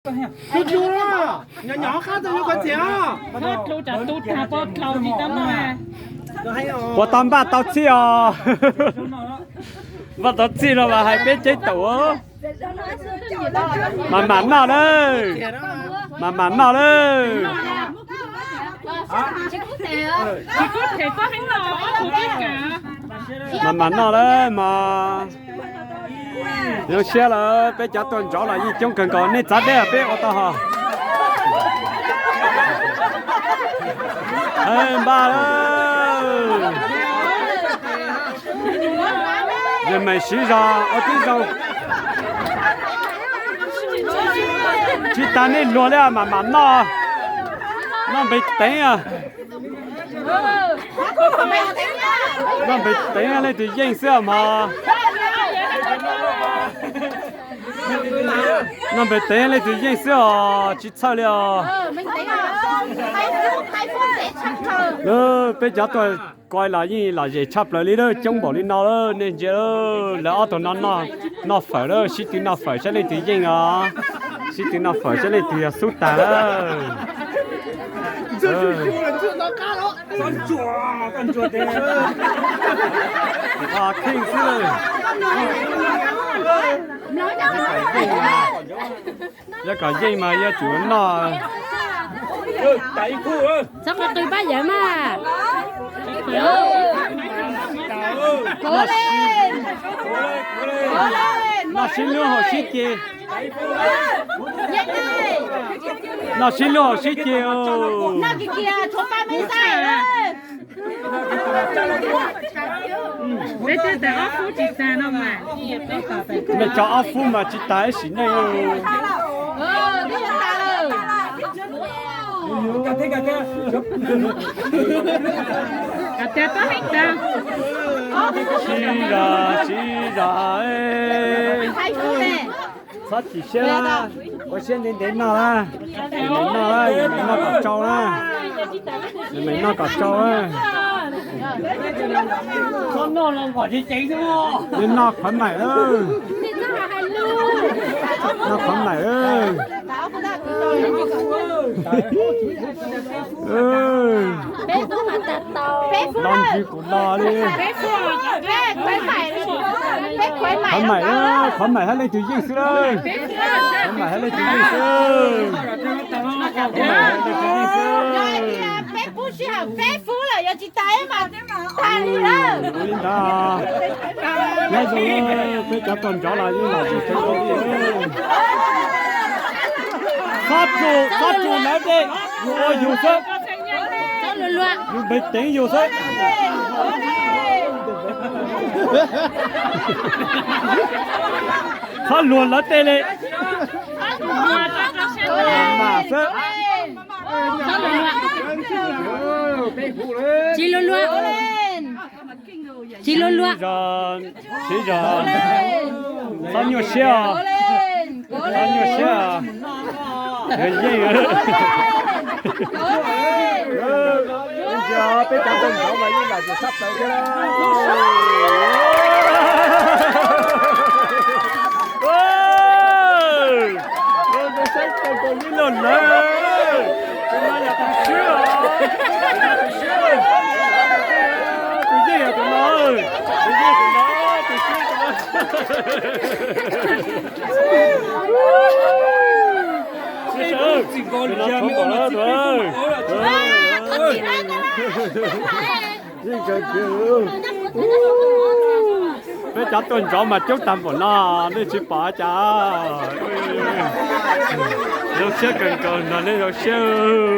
Tus tus, nyob nyob qab tau yuav koj txiv os. Ua tau npaj tau txhij os. Npaj tau txhij no mas hais peb ceeb taum. Mas mam noj lawm. Mas mam noj lawm. Mas mam noj lawm mas. Zoo siab lawm, peb cov tuaj ntsov los yeej coob kawg nkaus, nej txav dej peb ua tau hos. Npaj lawm. Yog meem siv zog ua tib zoo. Tsis tas nej luag li mas mam noj. Noj npe teev. Noj npe teev leej twg yeej xwb mog. Noj npe teev leej twg yeej xwb os, tsis txhawj li os. Peb cov tuaj koj los yeej lom zem tshaj plaws li lawm, coob npaum li no lawm, nej ntsia lawv ob tug no noj fawm lawm, sib tw noj fawm saib leej twg yeej os. Sib tw noj fawm saib leej twg yog xub tag lawm. Kheej xwb. Yog kom yeej mas yuav tsum noj. Txhob qw pab yawm mas. Noj sib hlub haus sib ce. Noj sib hlub haus sib ce. Peb twb tag ob fub tsis tag no mas. Nej tso ob fub mas tsis tag ib sim neej. Siv zog, siv zog. Txhob chim siab, ua siab ntev ntev noj na. Ntev noj, noj kom tsau na. Noj kom tsau. Noj qhuav maim lawm. Noj qhuav maim lawm. Los ntsws kuv los li. Qhuav maim, qhuav maim hab leej twg yeej xwb lawm. Qhuav maim hab leej twg yeej xwb. Qhuav maim hab leej twg yeej xwb. Ua li ntawd, nyob zoo, peb cov tuaj ntsov los yeej los zem tau li. Txhob tsum, txhob tsum lawv tej, yus ua yus xwb. Yus npe teev yus xwb. Txhob luag lawv tej li. Mam xwb. Tsis luag luag. Tsis luag luag. Siv zog, txhob nyuaj siab os. Txhob nyuaj siab os. Yog yeej. Peb cov tuaj ntsov mas yeej lam zem tshaj plaws thiab. Saib tau tus yeej loj lawm. Tus no yog tus swb os. Tus swb, tus yeej yog tus no. Tus yeej tus no, tus swb tus no. Tus no thov kom lawm tus. Yeej kawg kiag. Peb cov tuaj ntsov mas coob tag npaum no, nej tsis pom cas. Zoo siab kawg nkaus nrog nej zoo siab.